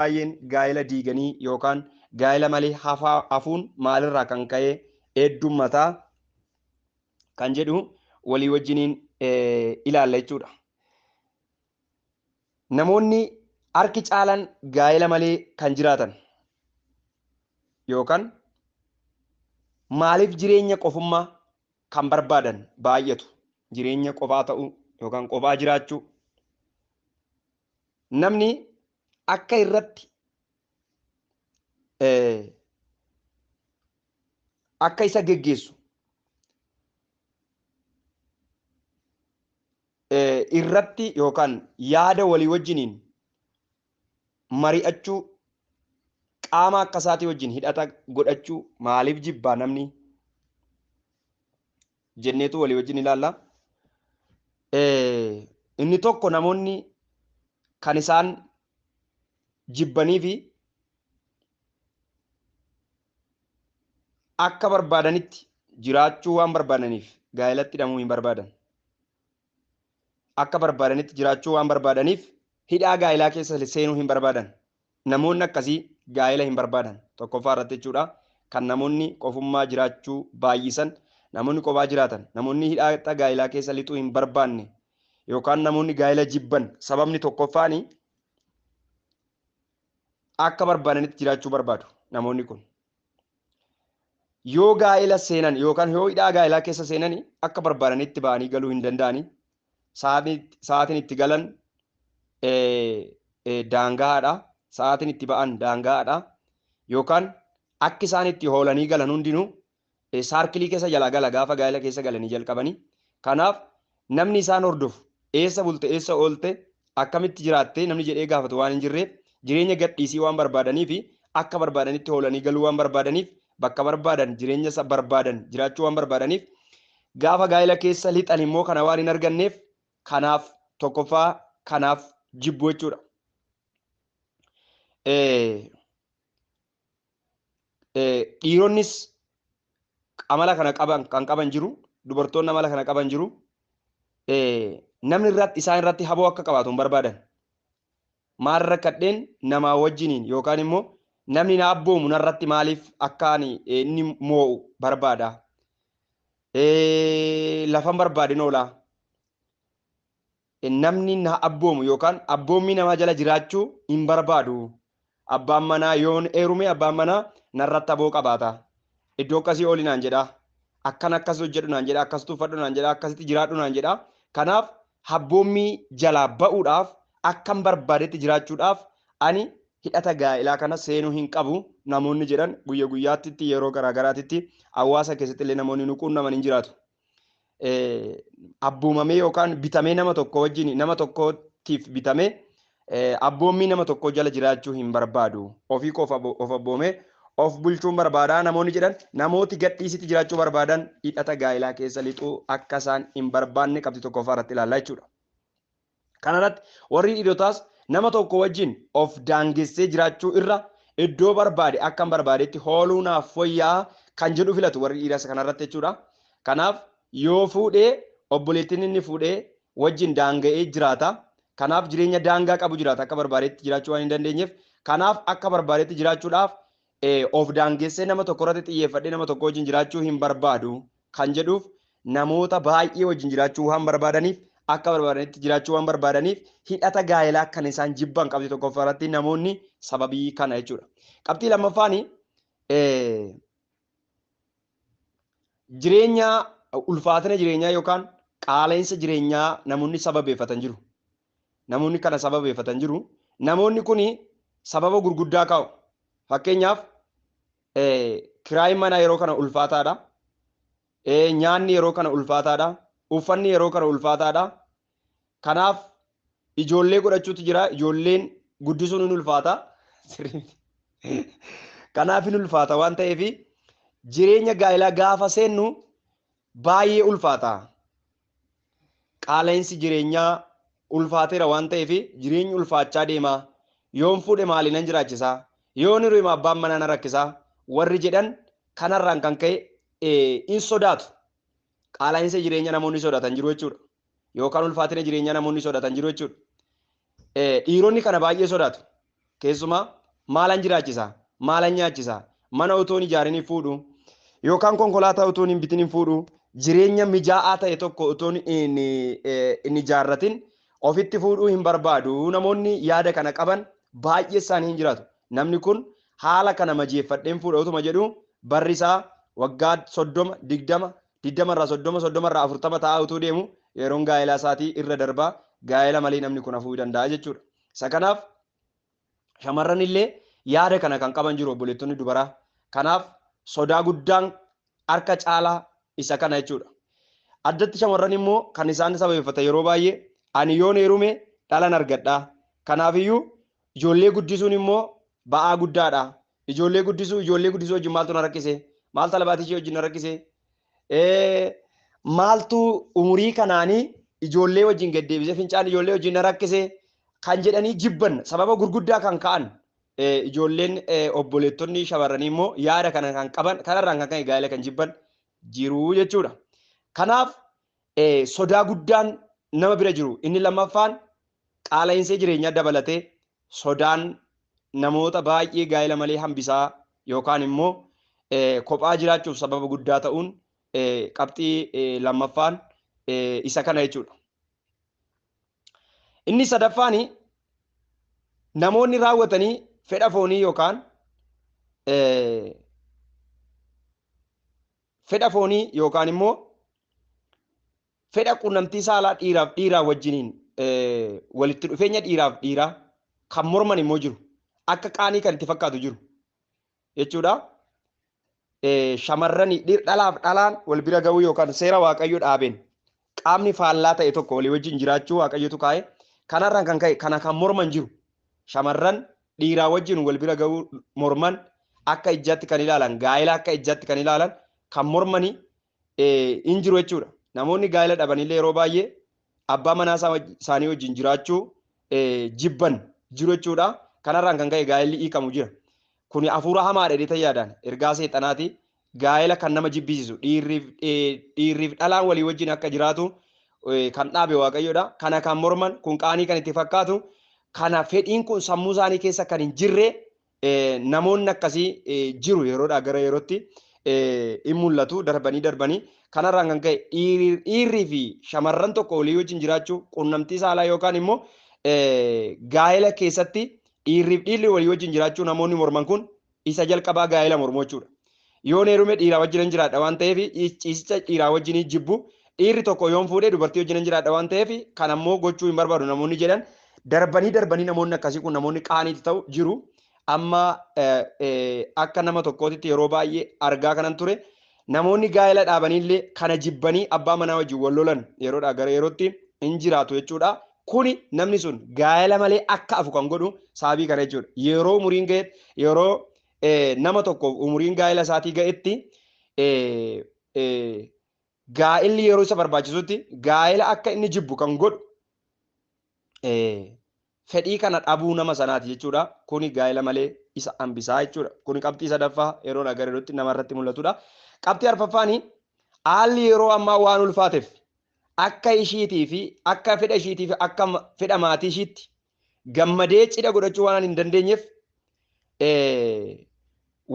Baay'een gaa'ela diiganii yookaan gaa'ela malee hafuun maalirraa kan ka'e heddummataa kan jedhu walii wajjiniin ilaalla jechuudha. Namoonni harki caalaan gaa'ela malee kan jiraatan yookaan maaliif jireenya qofummaa kan barbaadan baay'atu, jireenya qofaa ta'uu yookaan qofaa jiraachuu. Namni akka irratti akka isa geggeessu irratti yookaan yaada walii wajjiniin mari'achuu, qaama akka isaatii wajjin hidhata godhachuu maaliif jibbaa namni jenneetu walii wajjin ilaalla. Inni tokko, namoonni kan isaan jibbanii fi akka barbaadanitti jiraachuu waan barbaadaniif gaa'elatti hidhamuu hin barbaadan. Akka barbaadanitti jiraachuu waan barbaadaniif hidhaa gaa'elaa keessa seenuu hin barbaadan. Namoonni akkasii gaa'ela hin barbaadan. Tokkoffaa irratti jechuudha. Kan namoonni qofummaa jiraachuu baay'isan, namoonni qofaa jiraatan, namoonni hidhaa gaa'elaa keessa lixuu hin barbaanne yookaan namoonni gaa'ela jibban, sababni tokkoffaani akka barbaadanitti jiraachuu barbaadu namoonni kun. Yoo gaa'ela seenan yookaan yoo hidhaa gaa'elaa keessa seenan akka barbaadanitti ba'anii galuu hin danda'ani. Sa'aatiin itti galan daangaadha. Sa'aatiin itti ba'an daangaadha. Yookaan akki isaan itti hoolanii galan hundinuu saarkilii keessa jalaa gala gaafa gaa'ela keessa galanii jalqabanii. Kanaaf namni isaan hordofu, eessa bulte, eessa oolte, akkamitti jiraatte namni jedhee gaafatu waan hin jirreef, jireenya gadhiisii waan barbaadanii fi akka barbaadanitti hoolanii galuu waan barbaadaniif, bakka barbaadan jireenya isa barbaadan jiraachuu waan barbaadaniif, gaafa gaa'ela keessa lixan immoo kana waan hin arganneef, kanaaf tokkoffaa kanaaf jibbu jechuudha. Dhiironnis amala kana qaban kan qaban jiru, dubartoonni amala kana qaban jiru. Namni irratti isaan irratti haboo akka qabaatu hin barbaadan. Maal rakkadheen namaa wajjiniin yookaan immoo namni na abboomu narratti maaliif akka ani inni moo'u barbaada. Lafan barbaadin oolaa. Namni na abboomu yookaan abboommii namaa jala jiraachuu hin barbaadu. Abbaan manaa yoon heerume abbaan manaa narratti aboo qabaata. Iddoo akkasii ooli naan jedha. Akkan akkas hojjedhu naan jedha. Akkasitti uffadhu naan jedha. Akkasitti jiraadhu naan jedha. Kanaaf abboommii jalaa ba'uudhaaf, akkan barbaadetti jiraachuudhaaf ani hidhata gaa'elaa kana seenuu hin qabu namoonni jedhan guyya guyyaatti yeroo garaagaraatitti hawaasa keessatti illee namoonni nu quunnaman hin jiraatu. Abboomamee yookaan bitamee nama tokko wajjin, nama tokkootiif bitamee abboommii nama tokko jala jiraachuu hin barbaadu. Ofii koof of abboomee of bulchuun barbaadaa namoonni jedhan, namooti gadhiisitti jiraachuu barbaadan hidhata gaa'elaa keessa lixuu akka isaan hin barbaanne qabxii tokkoffaa irratti ilaallaa jechuudha. Kanarratti warri dhiirotaas nama tokko wajjin of daangessee jiraachuu irra iddoo barbaade akka hin barbaadetti hooluu naaf fooyya'aa kan jedhu filatu warri dhiiras kanarratti jechuudha. Kanaaf yoo fuudhee obboleettiin inni fuudhee wajjin daanga'ee jiraata. Kanaaf jireenya daangaa qabu jiraata, akka barbaadetti jiraachuu waan hin dandeenyeef. Kanaaf akka barbaadetti jiraachuudhaaf of daangessee nama tokko irratti xiyyeeffadhee nama tokko wajjin jiraachuu hin barbaadu kan jedhuuf, namoota baay'ee wajjin jiraachuu waan barbaadaniif, akka barbaadanitti jiraachuu waan barbaadaniif hidhata gaa'elaa kan isaan jibban qabxii tokkoffaa irratti namoonni sababii kana jechuudha. Qabxii lammaffaan, jireenya ulfaatina jireenyaa yookaan qaala'insa jireenyaa namoonni sababeeffatan jiru. Namoonni kana sababeeffatan jiru. Namoonni kun sababa gurguddaa kaa'u. Fakkeenyaaf kiraayin manaa yeroo kana ulfaataadha. Nyaanni yeroo kana ulfaataadha. Uffanni yeroo kana ulfaataadha. Kanaaf ijoollee godhachuutu jira. Ijoolleen guddisuun hin ulfaata. Kanaaf hin ulfaata waan ta'eef jireenya gaa'elaa gaafa seennu baay'ee ulfaata. Qaala'insi jireenyaa ulfaateera waan ta'eef jireenyi ulfaachaa deema. Yoon fuudhe maali nan jiraachisaa? Yoon hiriyuma abbaan manaa na rakkisaa? Warri jedhan kanarraan kan ka'e in sodaatu. Qaala'insa jireenyaa namoonni sodaatan jiru jechuudha. Yookaan ulfaatina jireenyaa namoonni sodaatan jiru jechuudha. Dhiironni kana baay'ee sodaatu. Keessumaa maalan jiraachisa? Maalan nyaachisa? Mana otoo hin ijaarin hin fuudhu yookaan konkolaataa otoo hin bitin hin fuudhu, jireenya mijaa'aa ta'e tokko otoo hin ijaarratin ofitti fuudhuu hin barbaadu. Namoonni yaada kana qaban baay'ee isaanii hin jiraatu. Namni kun haala kana majeeffadheen fuudha otuma jedhu barri isaa waggaa 30, 20, 20 irraa 30, 30 irraa 40 ta'aa utuu deemu yeroon gaa'elaa isaatii irra darbaa, gaa'ela malee namni kun hafuu danda'a jechuudha. Isa kanaaf shamarran illee yaada kana kan qaban jiru, obboleettonni dubaraa. Kanaaf sodaa guddaan harka caalaa isa kana jechuudha. Addatti shamarran immoo kan isaan sababeeffatan yeroo baay'ee ani yoon heerume dhalan argadha. Kanaafiyyuu ijoollee guddisuun immoo ba'aa guddaadha. Ijoollee guddisuu wajjin maaltu na rakkise? Maaltu alabaatii ishee wajjin na rakkise? Maaltu umurii kanaanii ijoollee wajjin gaddeebisee fincaan ijoollee wajjin na rakkise kan jedhanii jibban, sababa gurguddaa kan ka'an, ijoolleen obboleettonni shamarranii immoo yaada kana kan qaban, kanarraan kan ka'e gaa'ela kan jibban jiru jechuudha. Kanaaf sodaa guddaan nama bira jiru inni lammaffaan qaala'insa jireenyaa dabalatee sodaan namoota baay'ee gaa'ela malee hambisaa yookaan immoo kophaa jiraachuuf sababa guddaa ta'uun qabxii lammaffaan isa kana jechuudha. Inni sadaffaan namoonni raawwatanii fedha foonii yookaan fedha foonii yookaan immoo fedha quunnamtii saalaa dhiiraaf dhiiraa wajjiniin walitti dhufeenya dhiiraaf dhiiraa kan morman immoo jiru. Akka qaanii kan itti fakkaatu jiru jechuudha. Shamarran dhalaaf dhalaan wal bira ga'uu yookaan seera Waaqayyo dhaabeen qaamni faallaa ta'e tokko walii wajjin jiraachuu Waaqayyotu kaa'e. Kanarraan kan ka'e kana kan morman jiru. Shamarran dhiiraa wajjin wal bira ga'uu morman, akka ijjaatti kan ilaalan, gaa'ela akka ijjaatti kan ilaalan kan mormanii hin jiru jechuudha. Namoonni gaa'ela dhabanillee yeroo baay'ee abbaa manaa isaanii wajjin jiraachuu jibban jiru jechuudha. Kanarraan kan ka'e gaa'elli hiikamu jira. Kuni hafuura hamaadha jedhee yaadaan ergaa seexanaati. Gaa'ela kan nama jibbisiisu, dhiirriif dhalaan walii wajjin akka jiraatu kan dhaabe Waaqayyoodha. Kana kan morman kun qaanii kan itti fakkaatu, kana fedhiin kun sammuu isaanii keessa kan hin jirre namoonni akkasii jiru, yeroodhaa gara yerootti in mul'atu darbanii darbanii. Kanarraan kan ka'e dhiirrii fi shamarran tokko walii wajjin jiraachuu, quunnamtii saalaa yookaan immoo gaa'ela keessatti dhiirriif dhiirri walii wajjin jiraachuu namoonni morman kun isa jalqabaa gaa'ela mormuu jechuudha. Yoon heerume dhiiraa wajjin jiraadha waan ta'eef ciisicha dhiiraa wajjin jibbu. Dhiirri tokko yoon fuudhee dubartii wajjin jiraadha waan ta'eef kan ammoo gochuu hin barbaadu namoonni jedhan, darbanii darbanii namoonni akkasii kun namoonni qaaniitti ta'u jiru. Amma akka nama tokkootitti yeroo baay'ee argaa kanan ture, namoonni gaa'ela dhaabaniillee kana jibbanii abbaa manaa wajjin wal lolan yeroodhaa gara yerootti hin jiraatu jechuudha. Kuni namni sun gaa'ela malee akka hafu kan godhu sababii kana jechuudha. Yeroo umuriin ga'etti, yeroo nama tokkoof umuriin gaa'ela isaatii ga'etti, gaa'elli yeroo isa barbaachisutti gaa'ela akka inni jibbu kan godhu fedhii kana dhabuu nama sanaati jechuudha. Kuni gaa'ela malee isa hambisaa jechuudha. Kuni qabxii sadaffaa yeroo gara yerootti namarratti mul'atudha. Qabxii arfaffaani haalli yeroo ammaa waan ulfaateef akka ishiitii fi akka fedha ishiitii fi akka fedha maatii ishiitti gammadee cidha godhachuu waan hin dandeenyeef,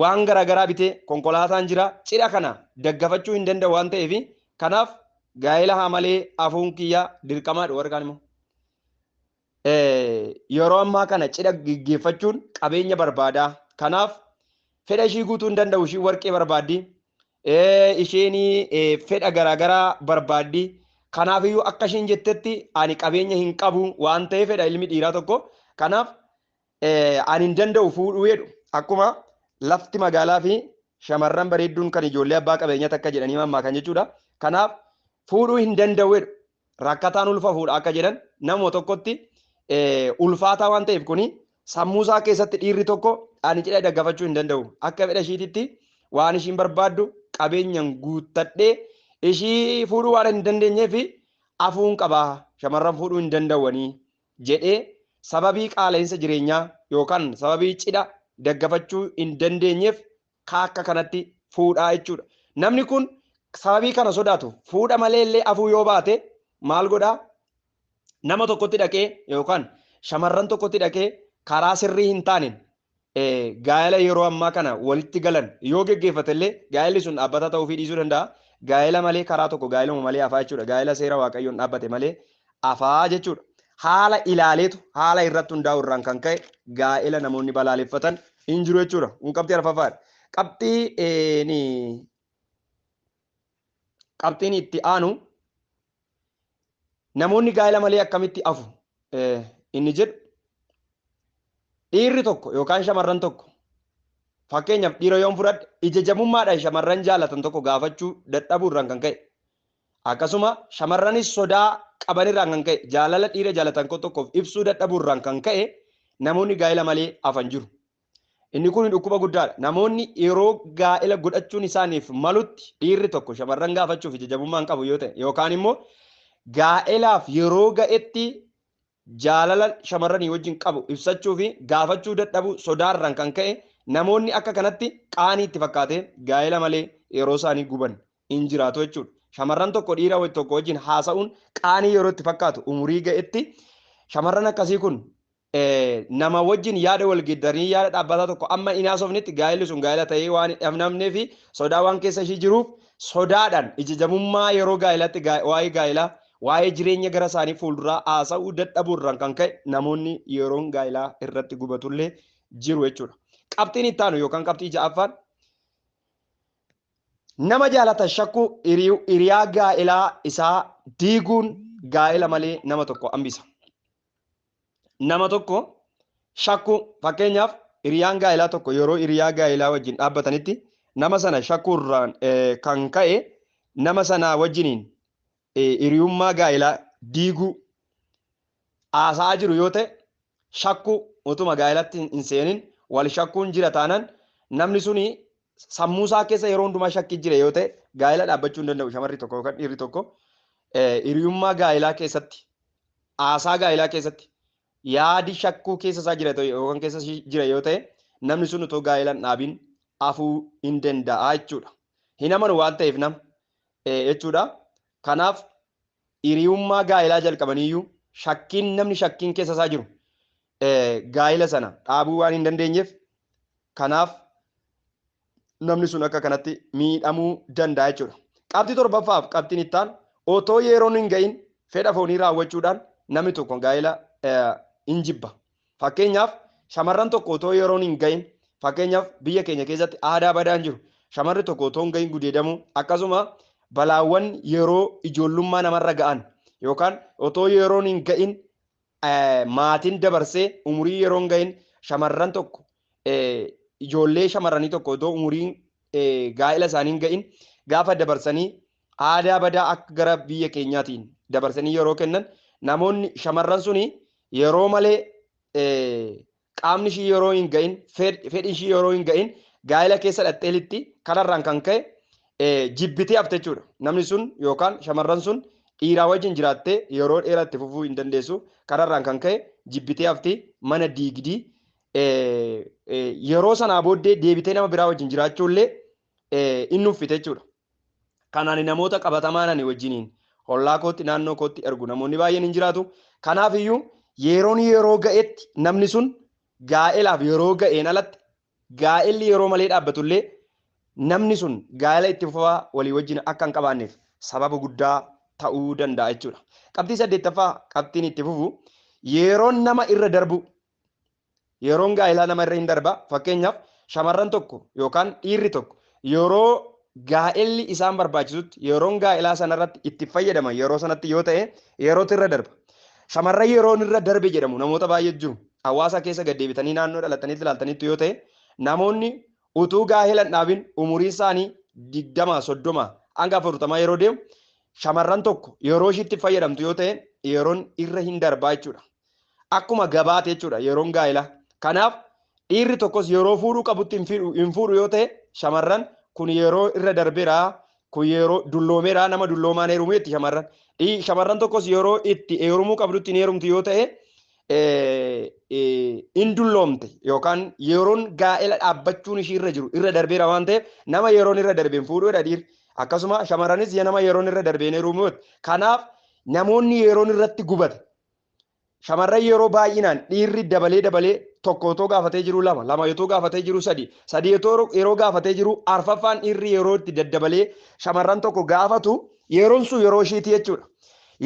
waan garaagaraa bitee konkolaataan jira, cidha kana daggafachuu hin danda'u waan ta'eef, kanaaf gaa'ela haa malee hafuun kiyya dirqamaadha warri kaan immoo. Yeroo ammaa kana cidha geggeeffachuun qabeenya barbaadaa. Kanaaf fedha ishii guutuu hin danda'u, ishii warqee barbaaddi. Isheen fedha garaagaraa barbaaddi. Kanaafiyyuu akka isheen jettetti ani qabeenya hin qabu waan ta'eef fedha ilmi dhiiraa tokko. Kanaaf ani hin danda'u fuudhuu jedhu. Akkuma lafti magaalaa fi shamarran bareedduun kan ijoollee abbaa qabeenyaa takka jedhanii mammaakan jechuudha. Kanaaf fuudhuu hin danda'u jedhu. Rakkataan ulfa fuudha akka jedhan, nama tokkotti ulfaataa waan ta'eef, kuni sammuu isaa keessatti dhiirri tokko ani cidha daggafachuu hin danda'u. Akka fedha ishiititti waan ishiin barbaaddu qabeenyaan guuttadhee ishii fuudhuu waan hin dandeenyeef hafuun qabaa, shamarran fuudhuu hin danda'anii jedhee, sababii qaala'insa jireenyaa yookaan sababii cidha daggafachuu hin dandeenyeef akka kanatti fuudhaa jechuudha. Namni kun sababii kana sodaatu fuudha malee illee hafuu yoo baate maal godhaa? Nama tokkotti dhaqee yookaan shamarran tokkotti dhaqee karaa sirrii hin taaneen gaa'ela yeroo ammaa kana walitti galan yoo geggeeffate illee gaa'elli sun dhaabbataa ta'uu fi dhiisuu danda'a. Gaa'ela malee karaa tokko gaa'eluma malee hafaa jechuudha. Gaa'ela seera Waaqayyoon dhaabbate malee hafaa jechuudha. Haala ilaaleetu haala irratti hundaa'u irraan kan ka'e gaa'ela namoonni balaaleffatan hin jiru jechuudha. Kun qabxii arfaffaadha. Qabxiin itti aanu namoonni gaa'ela malee akkamitti hafu inni jedhu, dhiirri tokko yookaan shamarran tokko, fakkeenyaaf dhiira yoon fudhadhe, ijajamummaadhaan shamarran jaalatan tokko gaafachuu dadhabuu irraan kan ka'e, akkasuma shamarranis sodaa qaban irraan kan ka'e jaalala dhiira jaalatan tokkoof ibsuu dadhabuu irraan kan ka'e namoonni gaa'ela malee hafan jiru. Inni kun dhukkuba guddaadha. Namoonni yeroo gaa'ela godhachuun isaaniif malutti dhiirri tokko shamarran gaafachuuf ijajamummaan qabu yoo ta'e, yookaan immoo gaa'elaaf yeroo ga'etti jaalala shamarranii wajjin qabu ibsachuu fi gaafachuu dadhabuu sodaarraan kan ka'e namoonni akka kanatti qaanii itti fakkaatee gaa'ela malee yeroo isaanii guban hin jiraatu jechuudha. Shamarran tokko dhiira tokko wajjin haasa'uun qaanii yeroo itti fakkaatu umurii ga'etti shamarran akkasii kun nama wajjin yaada wal geeddaranii yaada dhaabbataa tokko amma hin haasofnetti gaa'elli sun gaa'ela ta'ee waan hin dhabnamnee fi sodaa waan keessa ishii jiruuf sodaadhaan ijajamummaa yeroo gaa'elatti waa'ee gaa'elaa waa'ee jireenya gara isaanii fuulduraa haasa'uu dadhabuu irraan kan ka'e namoonni yeroon gaa'elaa irratti gubatullee jiru jechuudha. Qabxiin itti aanu yookaan qabxii ja'affaan nama jaalatan shakkuu, hiriyaa gaa'elaa isaa diiguun gaa'ela malee nama tokko hambisa. Nama tokko shakkuu, fakkeenyaaf hiriyaan gaa'elaa tokko yeroo hiriyaa gaa'elaa wajjin dhaabbatanitti nama sana shakkuu irraan kan ka'e nama sana wajjiniin hiriyummaa gaa'elaa diiguu haasa'aa jiru yoo ta'e, shakkuu utuma gaa'elatti hin seenin wal shakkuun jira taanaan, namni suni sammuu isaa keessa yeroo hundumaa shakkii jira yoo ta'e gaa'ela dhaabbachuu hin danda'u. Shamarri tokko yookaan dhiirri tokko hiriyummaa gaa'elaa keessatti, haasaa gaa'elaa keessatti yaadi shakkuu keessa isaa jira yookaan keessa jira yoo ta'e, namni sun otoo gaa'ela hin dhaabin hafuu hin danda'a jechuudha. Hin amanu waan ta'eef nama jechuudha. Kanaaf hiriyummaa gaa'elaa jalqabaniyyuu shakkiin namni shakkiin keessa isaa jiru gaa'ela sana dhaabuu waan hin dandeenyeef, kanaaf namni sun akka kanatti miidhamuu danda'a jechuudha. Qabxii torbaffaaf qabxiin itti aanu otoo yeroon hin ga'in fedha foonii raawwachuudhaan namni tokko gaa'ela hin jibba. Fakkeenyaaf shamarran tokko otoo yeroon hin ga'in, fakkeenyaaf biyya keenya keessatti aadaa badaan jiru, shamarri tokko otoo hin ga'in gudeedamuu, akkasuma balaawwan yeroo ijoollummaa namarra ga'an yookaan otoo yeroon hin ga'in maatiin dabarsee umurii yeroo hin ga'in shamarran tokko, ijoollee shamarranii tokko otoo umuriin gaa'ela isaanii hin ga'in gaafa dabarsanii aadaa badaa akka gara biyya keenyaatiin dabarsanii yeroo kennan, namoonni shamarran suni yeroo malee qaamni ishii yeroo hin ga'in, fedhi ishii yeroo hin ga'in gaa'ela keessa dhaxxeelitti, kanarraan kan ka'e jibbitee hafte jechuudha. Namni sun yookaan shamarran sun dhiiraa wajjin jiraattee yeroo dheeraa itti fufuu hin dandeessu. Kanarraan kan ka'e jibbitee hafti, mana diigdii, yeroo sanaa booddee deebitee nama biraa wajjin jiraachuu illee inni uffite jechuudha. Kanaan namoota qabatamaan ani wajjiniin hollaa kootti, naannoo kootti ergu namoonni baay'een hin jiraatu. Kanaaf iyyuu yeroon yeroo ga'etti namni sun gaa'elaaf yeroo ga'een alatti gaa'elli yeroo malee dhaabbatullee namni sun gaa'ela itti fufaa walii wajjin akka hin qabaanneef sababa guddaa ta'uu danda'a jechuudha. Qabxii saddeettaffaa qabxiin itti fufu yeroon nama irra darbu, yeroon gaa'elaa nama irra hin darba. Fakkeenyaaf shamarran tokko yookaan dhiirri tokko yeroo gaa'elli isaan barbaachisutti, yeroon gaa'elaa sanarratti itti fayyadaman yeroo sanatti yoo ta'e yerootu irra darba. Shamarran yeroon irra darbe jedhamu namoota baay'ee jiru. Hawaasa keessa gad deebitanii naannoo dhalataniitti ilaaltanitti yoo ta'e, namoonni utuu gaa'ela hin dhaabin umuriin isaanii 20, 30 hanga 40 yeroo deemu, shamarran tokko yeroo ishiitti fayyadamtu yoo ta'e yeroon irra hin darbaa jechuudha. Akkuma gabaate jechuudha yeroon gaa'elaa. Kanaaf dhiirri tokkos yeroo fuudhuu qabutti hin fuudhu yoo ta'e, shamarran kun yeroo irra darbeera, kun yeroo dulloomeera, nama dulloomaan heerumu jetti shamarran. Shamarran tokkos yeroo itti heerumuu qabdutti hin heerumtu yoo ta'e in dulloomte yookaan yeroon gaa'ela dhaabbachuun ishii irra jiru irra darbeera waan ta'eef nama yeroon irra darbeen fuudhuudha dhiirri. Akkasuma shamarranis nama yeroon irra darbeen heerumuu. Kanaaf namoonni yeroon irratti gubate Shamarran yeroo baay'inaan dhiirri dabalee dabalee tokko otoo gaafatee jiru lama, lama otoo gaafatee jiru sadi, sadi otoo yeroo gaafatee jiru arfaffaan dhiirri yeroo itti daddabalee shamarran tokko gaafatu yeroon sun yeroo ishiiti jechuudha.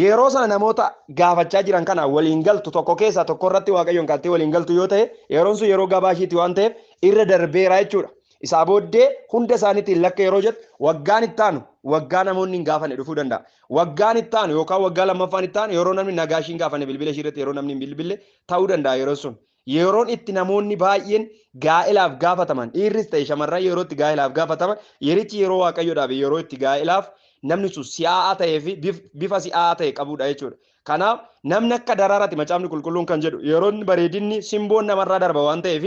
Yeroo sana namoota gaafachaa jiran kana waliin galtu tokko keessaa tokko irratti Waaqayyoon galtee waliin galtu yoo ta'e yeroon sun yeroo gabaa ishiiti waan ta'eef irra darbeera jechuudha. Isaa booddee hunda isaaniitiin lakka yeroo jettu waggaan itti aanu waggaa namoonni hin gaafanne dhufuu danda'a. Waggaan itti aanu yookaan waggaa lammaffaan itti aanu yeroo namni nagaa ishii hin gaafanne bilbila ishii irratti yeroo namni hin bilbille ta'uu danda'a yeroo sun. Yeroon itti namoonni baay'een gaa'ilaaf gaafataman dhiirris ta'e shamarran yeroo itti gaa'ilaaf gaafataman yerichi yeroo Waaqayyoodhaaf yeroo itti gaa'ilaaf namni sun si'aa'aa ta'ee fi bifa si'aa'aa ta'e qabudha jechuudha. Kanaaf namni akka daraaraatti macaafni qulqulluun kan jedhu yeroo bareedinni simboon namarraa darba waan ta'eef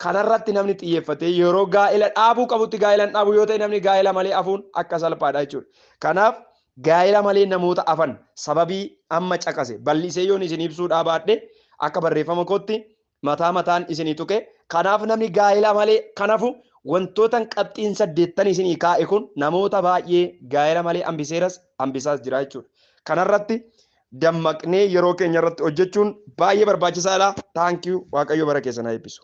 kanarratti namni xiyyeeffatee yeroo gaa'ila dhaabuu qabutti gaa'ila hin dhaabu yoo ta'e namni gaa'ila malee hafuun akka salphaadha jechuudha. Kanaaf gaa'ila malee namoota hafan sababii amma caqase bal'isee yoon isin ibsuu dhaabaadhe akka barreeffama kootti mataa mataan isinii tuqe. Kanaaf namni gaa'ila malee kanafu wantoota qabxiin 8 isinii kaa'e kun namoota baay'ee gaa'ila malee hambiseeras hambisaas jira jechuudha. Kanarratti dammaqnee yeroo keenya irratti hojjechuun baay'ee barbaachisaadha. Thank you. Waaqayyo bara keessan haa eebbisu.